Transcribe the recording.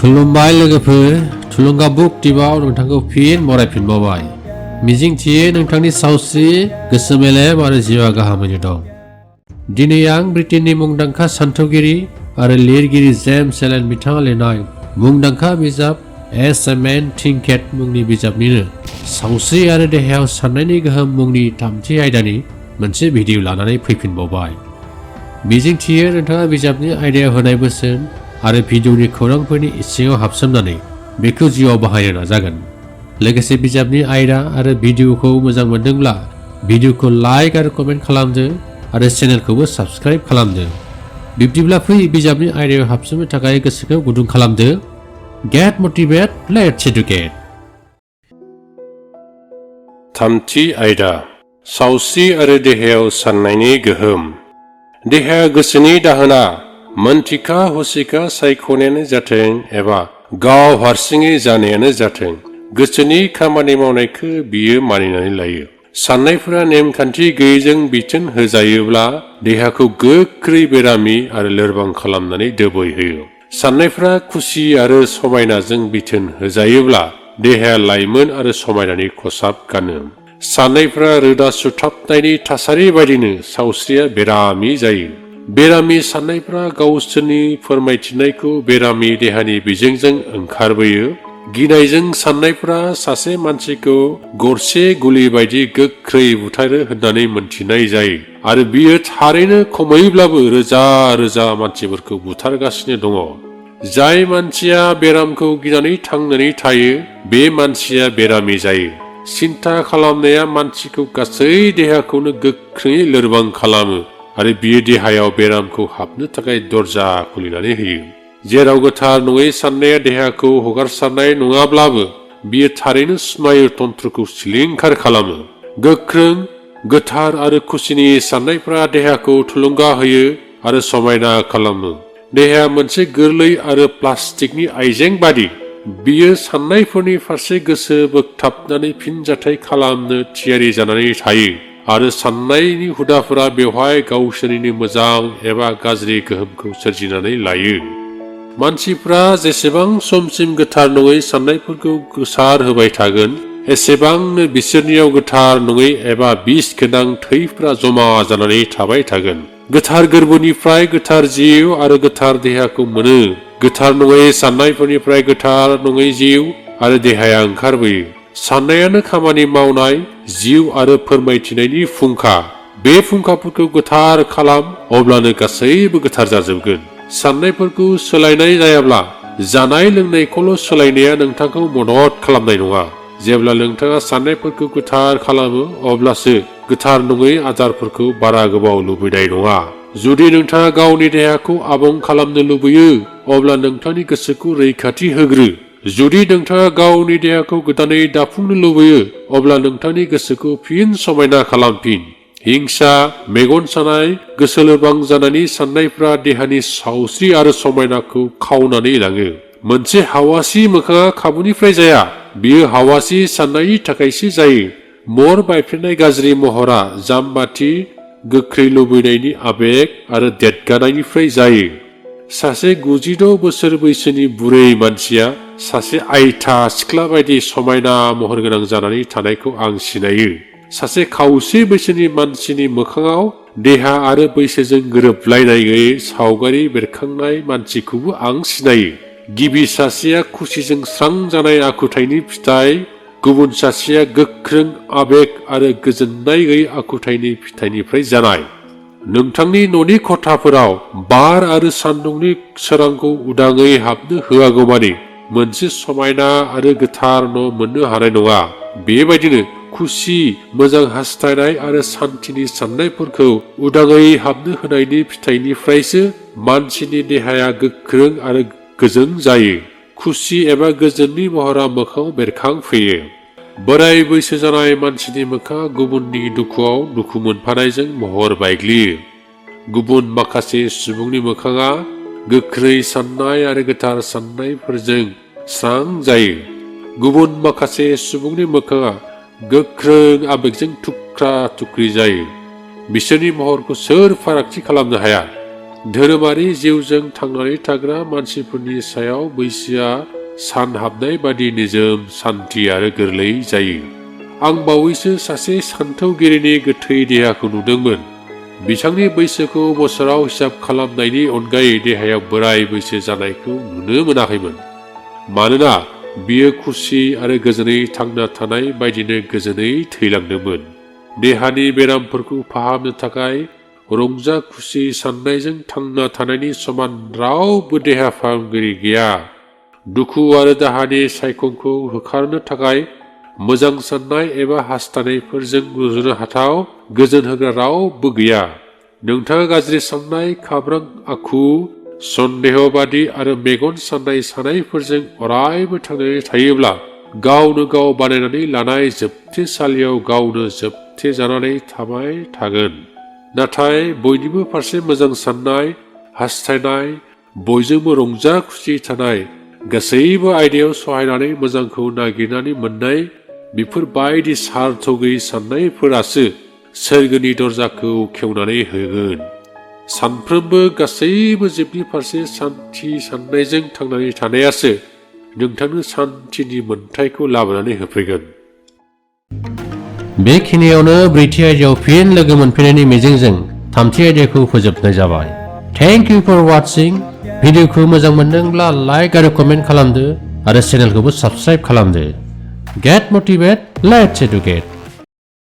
खुलुमबाय लोगोफोर थुलुंगा BookTubeआव नोंथांखौ फिन बरायफिनबावबाय। मिजिंथियो नोंथांनि सावस्रि, गोसो मेलेम आरो जिउआ गाहामैनो दं। दिनै आं ब्रिटेननि मुंदांखा सानथौगिरि आरो लिरगिरि जेम्स एलेन बिथाङा लिरनाय मुंदांखा बिजाब ए मेन थिंकेथ मुंनि बिजाबनिनो सावस्रि आरो देहायाव साननायनि गोहोम मुंनि थामथि आयदानि मोनसे भिडिअ लानानै फैफिनबावबाय। मिजिंथियो नोंथाङा बिजाबनि आयदायाव होनाय बोसोन आरो भिडिअनि खौरांफोरनि सिङाव हाबसोमनानै बेखौ जिउआव बाहायनो नाजागोन। लोगोसे बिजाबनि आयदा आरो भिडिअखौ मोजां मोनदोंब्ला भिडिअखौ लाइक आरो कमेन्ट खालामदो आरो चेनेलखौबो साबस्क्राइब खालामदो। बिब्दिब्ला फै बिजाबनि आयदायाव हाबसोमनो थाखाय गोसोखौ गुदुं खालामदो। Get motivate, let's educate. थामथि आयदा सावस्रि आरो देहायाव साननायनि गोहोम। देहाया गोसोनि दाहोना, मोनथिखा हसिखा सायख'नायानो जाथों एबा गाव हारसिङै जानायानो जाथों, गोसोनि खामानि मावनायखौ बियो मानिनानै लायो। साननायफोरा नेमखान्थि गैयैजों बिथोन होजायोब्ला देहाखौ गोख्रै बेरामि आरो लोरबां खालामनानै दोबैहोयो। साननायफोरा खुसि आरो समायनाजों बिथोन होजायोब्ला देहाया लाइमोन आरो समायनानि खसाब गानो। साननायफोरा रोदा सुथाबनायनि थासारि बायदिनो सावस्रिया बेरामि जायो। बेरामि साननायफ्रा गावसोरनि फोरमायथिनायखौ बेरामि देहानि बिजोंजों ओंखारबोयो। गिनायजों साननायफ्रा सासे मानसिखौ गरसे गुलि बायदि गोख्रै बुथारो होननानै मोनथिनाय जायो आरो बियो थारैनो खमैब्लाबो रोजा रोजा मानसिफोरखौ बुथारगासिनो दङ। जाय मानसिया बेरामखौ गिनानै थांनानै थायो बे मानसिया बेरामि जायो। सिन्था खालामनाया मानसिखौ गासै देहाखौनो गोख्रैयै लोरबां खालामो आरो बियो देहायाव बेरामखौ हाबनो थाखाय दरजा खुलिनानै होयो। जेराव गोथार नङै साननाया देहाखौ हगारसारनाय नङाब्लाबो बियो थारैनो स्नायु तन्त्रखौ सिलिंखार खालामो। गोख्रों, गोथार आरो खुसिनि साननायफ्रा देहाखौ थुलुंगा होयो आरो समायना खालामो। देहाया मोनसे गोरलै आरो प्लास्टिकनि आइजें बादि। बियो साननायफोरनि फारसे गोसो बोगथाबनानै फिनजाथाय खालामनो थियारि जानानै थायो आरो साननायनि हुदाफोरा बेवहाय गावसोरनिनो मोजां एबा गाज्रि गोहोमखौ सोरजिनानै लायो। मानसिफ्रा जेसेबां समसिम गोथार नङै साननायफोरखौ गोसार होबाय थागोन एसेबांनो बिसोरनियाव गोथार नङै एबा बिस गोनां थैफ्रा जमा जानानै थाबाय थागोन। गोथार गोरबोनिफ्राय गोथार जिउ आरो गोथार देहाखौ मोनो। गोथार नङै साननायफोरनिफ्राय गोथार नङै जिउ आरो देहाया ओंखारबोयो। साननायानो खामानि मावनाय, जिउ आरो फोरमायथिनायनि फुंखा। बे फुंखाफोरखौ गोथार खालाम, अब्लानो गासैबो गोथार जाजोबगोन। साननायफोरखौ सोलायनाय जायाब्ला जानाय लोंनायखौल' सोलायनाया नोंथांखौ मदद खालामनाय नङा। जेब्ला नोंथाङा साननायफोरखौ गोथार खालामो अब्लासो गोथार नङै आदारफोरखौ बारा गोबाव लुबैनाय नङा। जुदि नोंथाङा गावनि देहाखौ आबुं खालामनो लुबैयो अब्ला नोंथांनि गोसोखौ रैखाथि होग्रो। जुदि नोंथाङा गावनि देहाखौ गोदानै दाफुंनो लुबैयो अब्ला नोंथांनि गोसोखौ फिन समायना खालामफिन। हिंसा, मेगन सानाय, गोसो लोरबां जानायनि साननायफ्रा देहानि सावस्रि आरो समायनाखौ खावनानै लाङो। मोनसे हावासि मोखाङा खाबुनिफ्राय जाया, बियो हावासि साननायनि थाखायसो जायो। मर बायफ्लेनाय गाज्रि महरा जाम्बाथि, गोख्रै लुबैनायनि आबेग आरो देरगानायनिफ्राय जायो। सासे 96 बोसोर बैसोनि बुरै मानसिया सासे आयथा सिख्ला बायदि समायना महरगोनां जानानै थानायखौ आं सिनायो। सासे खावसे बैसोनि मानसिनि मोखाङाव देहा आरो बैसोजों गोरोबलायनाय गैयै सावगारि बेरखांनाय मानसिखौबो आं सिनायो। गिबि सासेया खुसिजों स्रां जानाय आखुथायनि फिथाइ, गुबुन सासेया गोख्रों आबेग आरो गोजोननाय गैयै आखुथायनि फिथाइनिफ्राय जानाय। नोंथांनि न'नि खथाफोराव बार आरो सान्दुंनि सोरांखौ उदाङै हाबनो होआगौमानि मोनसे समायना आरो गोथार न' मोननो हानाय नङा। बेबायदिनो खुसि, मोजां हास्थायनाय आरो सान्थिनि साननायफोरखौ उदाङै हाबनो होनायनि फिथाइनिफ्रायसो मानसिनि देहाया गोख्रों आरो गोजों जायो। खुसि एबा गोजोननि महरा मोखाङाव बेरखांफैयो। बोराय बैसो जानाय मानसिनि मोखाङा गुबुननि दुखुआव दुखु मोनफानायजों महर बायग्लियो। गुबुन माखासे सुबुंनि मोखाङा गोख्रै साननाय आरो गोथार साननायफोरजों स्रां जायो। गुबुन माखासे सुबुंनि मोखाङा गोख्रों आबेगजों थुख्रा थुख्रि जायो। बिसोरनि महरखौ सोर फारागथि खालामनो हाया? धोरोमारि जिउजों थांनानै थाग्रा मानसिफोरनि सायाव बैसोआ सानहाबनाय बादि निजोम, सान्थि आरो गोरलै जायो। आं बावैसो सासे सानथौगिरिनि गोथै देहाखौ नुदोंमोन। बिथांनि बैसोखौ बोसोराव हिसाब खालामनायनि अनगायै देहायाव बोराय बैसो जानायखौ नुनो मोनाखैमोन। मानोना बियो खुसि आरो गोजोनै थांना थानाय बायदिनो गोजोनै थैलांदोंमोन। देहानि बेरामफोरखौ फाहामनो थाखाय रंजा खुसि साननायजों थांना थानायनि समान रावबो देहा फाहामगिरि गैया। दुखु आरो दाहानि सायखंखौ होखारनो थाखाय मोजां साननाय एबा हास्थायनायफोरजों रुजुनो हाथाव गोजोन होग्रा रावबो गैया। नोंथाङा गाज्रि साननाय, खाब्रां आखु, सन्देहबादि आरो मेगन साननाय सानायफोरजों अरायबो थांनानै थायोब्ला गावनो गाव बानायनानै लानाय जोबथेसालियाव गावनो जोबथेजानानै थाबाय थागोन। नाथाय बयनिबो फारसे मोजां साननाय, हास्थायनाय, बयजोंबो रंजा खुसि थानाय, गासैबो आयदायाव सहायनानै मोजांखौ नागिरनानै मोननाय, बेफोर बायदि सार्थ गैयै साननायफोरासो सोरगोनि दरजाखौ खेवनानै होगोन। सानफ्रोमबो गासैबो जिबनि फारसे सान्थि साननायजों थांनानै थानायासो नोंथांनो सान्थिनि मोन्थायखौ लाबोनानै होफैगोन। बेखिनियावनो ब्रैथि आयदायाव फिन लोगो मोनफिननायनि मिजिंजों थामथि आयदाखौ फोजोबनाय जाबाय। Thank you for watching. भिडिअखौ मोजां मोनदोंब्ला लाइक आरो कमेन्ट खालामदो आरो चेनेलखौबो साबस्क्राइब खालामदो। Get motivate, let's educate.